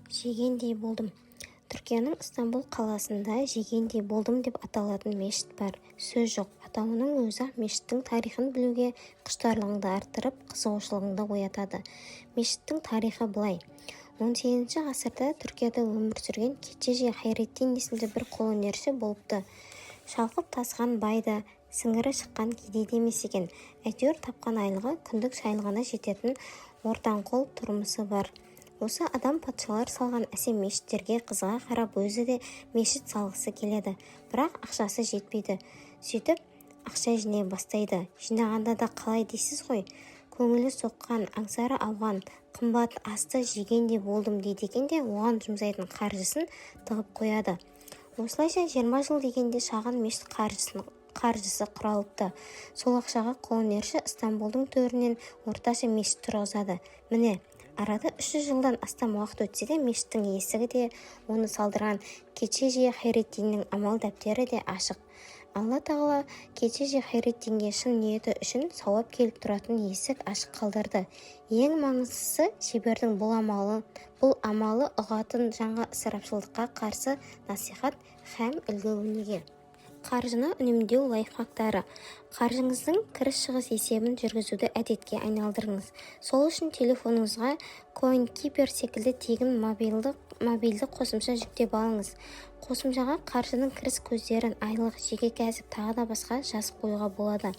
Жегендей болдым. Түркияның Ыстамбұл қаласында «Жегендей болдым» деп аталатын мешіт бар. Сөз жоқ, атауының өзі-ақ мешіттің тарихын білуге құштарлығыңды арттырып, қызығушылығыңды оятады. Мешіттің тарихы былай. 18-ші ғасырда Түркияда өмір сүрген Кечежи Хайреттин есімді бір қолөнерші болыпты. Шалқып тасыған бай да, сіңірі шыққан кедей де емес екен. Әйтеуір тапқан айлығы күндік шайлығына жететін ортаңқол тұрмысы бар. Осы адам патшалар салған әсем мешіттерге қызыға қарап, өзі де мешіт салғысы келеді. Бірақ ақшасы жетпейді. Сөйтіп ақша жинай бастайды. Жинағанда да қалай дейсіз ғой? Көңілі соққан, аңсары ауған қымбат асты жегендей болдым дейді екен де, оған жұмсайтын қаржысын тығып қояды. Осылайша 20 жыл дегенде шағын мешіт қаржысы құралыпты. Сол ақшаға қолөнерші Ыстамбұлдың төрінен орташа мешіт тұрғызады. Міне, арада 300 жылдан астам уақыт өтсе де, мешіттің есігі де, оны салдырған Кечежи Хайреттиннің амал дәптері де ашық. Алла Тағала Кечежи Хайреттинге шын ниеті үшін сауап келіп тұратын есік ашық қалдырды. Ең маңыздысы, шебердің бұл амалы ұғатын жанға ысырапшылдыққа қарсы насихат һәм үлгі-өнеге. Қаржыны үнемдеу лайфхактары. Қаржыңыздың кіріс-шығыс есебін жүргізуді әдетке айналдырыңыз. Сол үшін телефоныңызға CoinKeeper секілді тегін мобильді қосымша жүктеп алыңыз. Қосымшаға қаржының кіріс көздерін, айлық, жеке кәсіп, тағы да басқа жазып қоюға болады.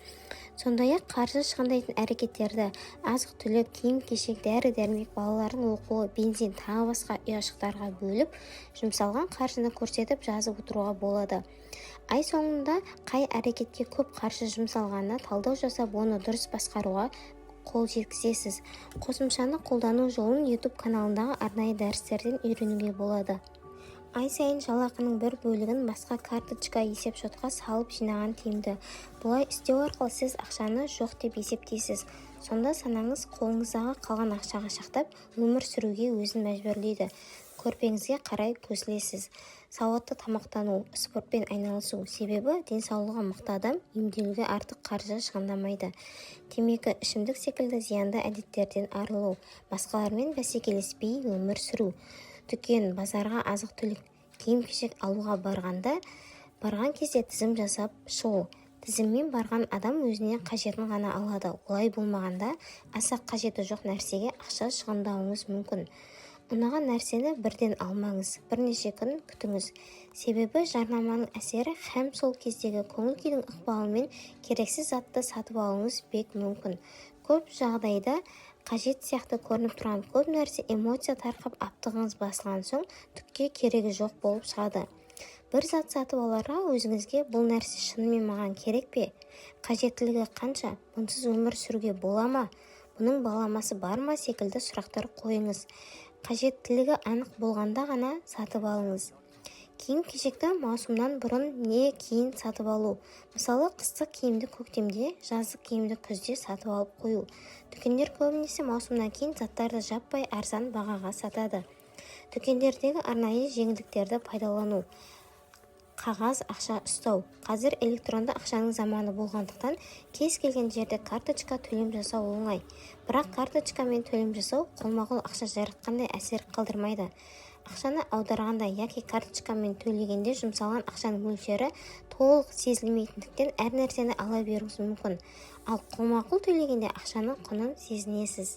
Сондай-ақ қаржы шығындайтын әрекеттерді – азық-түлік, киім-кешек, дәрі-дәрмек, балалардың оқуы, бензин, тағы басқа ұяшықтарға бөліп, жұмсалған қаржыны көрсетіп, жазып отыруға болады. Ай соңында қай әрекетке көп қаржы жұмсалғанына талдау жасап, оны дұрыс басқаруға қол жеткізесіз. Қосымшаны қолдану жолын YouTube каналындағы арнайы дәрістерден үйренуге болады. Ай сайын жалақының бір бөлігін басқа карточка, есепшотқа салып жинаған тиімді. Бұлай істеу арқылы сіз ақшаны жоқ деп есептейсіз. Сонда санаңыз қолыңыздағы қалған ақшаға шақтап өмір сүруге өзін мәжбүрлейді. Көрпеңізге қарай көсілесіз. Сауатты тамақтану, спортпен айналысу. Себебі денсаулығы мықты адам емделуге артық қаржы шығындамайды. Темекі, ішімдік секілді зиянды әдеттерден арылу. Басқалармен бәсекелеспей өмір сүру. Дүкен, базарға азық-түлік, киім-кешек алуға барған кезде тізім жасап шығу. Тізіммен барған адам өзіне қажетін ғана алады. Олай болмағанда аса қажеті жоқ нәрсеге ақша шығындауыңыз мүмкін. Ұнаған нәрсені бірден алмаңыз, бірнеше күн күтіңіз. Себебі жарнаманың әсері һәм сол кездегі көңіл-күйдің ықпалымен керексіз затты сатып алуыңыз бек мүмкін. Көп жағдайда қажет сияқты көрініп тұрған көп нәрсе эмоция тарқап, аптығыңыз басылған соң түкке керегі жоқ болып шығады. Бір зат сатып аларға өзіңізге: «Бұл нәрсе шынымен маған керек пе? Қажеттілігі қанша? Бұнсыз өмір сүруге бола ма? Бұның баламасы бар ма?» секілді сұрақтар қойыңыз. Қажеттілігі анық болғанда ғана сатып алыңыз. Киім-кешекті маусымнан бұрын не кейін сатып алу. Мысалы, қыстық киімді көктемде, жаздық киімді күзде сатып алып қою. Дүкендер көбінесе маусымнан кейін заттарды жаппай арзан бағаға сатады. Дүкендердегі арнайы жеңілдіктерді пайдалану. Қағаз ақша ұстау. Қазір электронды ақшаның заманы болғандықтан, кез келген жерде карточка төлем жасау оңай. Бірақ карточкамен төлем жасау қолма-қол ақша жаратқандай әсер қалдырмайды. Ақшаны аударғанда яки карточкамен төлегенде жұмсалған ақшаның мөлшері толық сезілмейтіндіктен, әр нәрсені ала беруіңіз мүмкін. Ал қолма-қол төлегенде ақшаның құнын сезінесіз.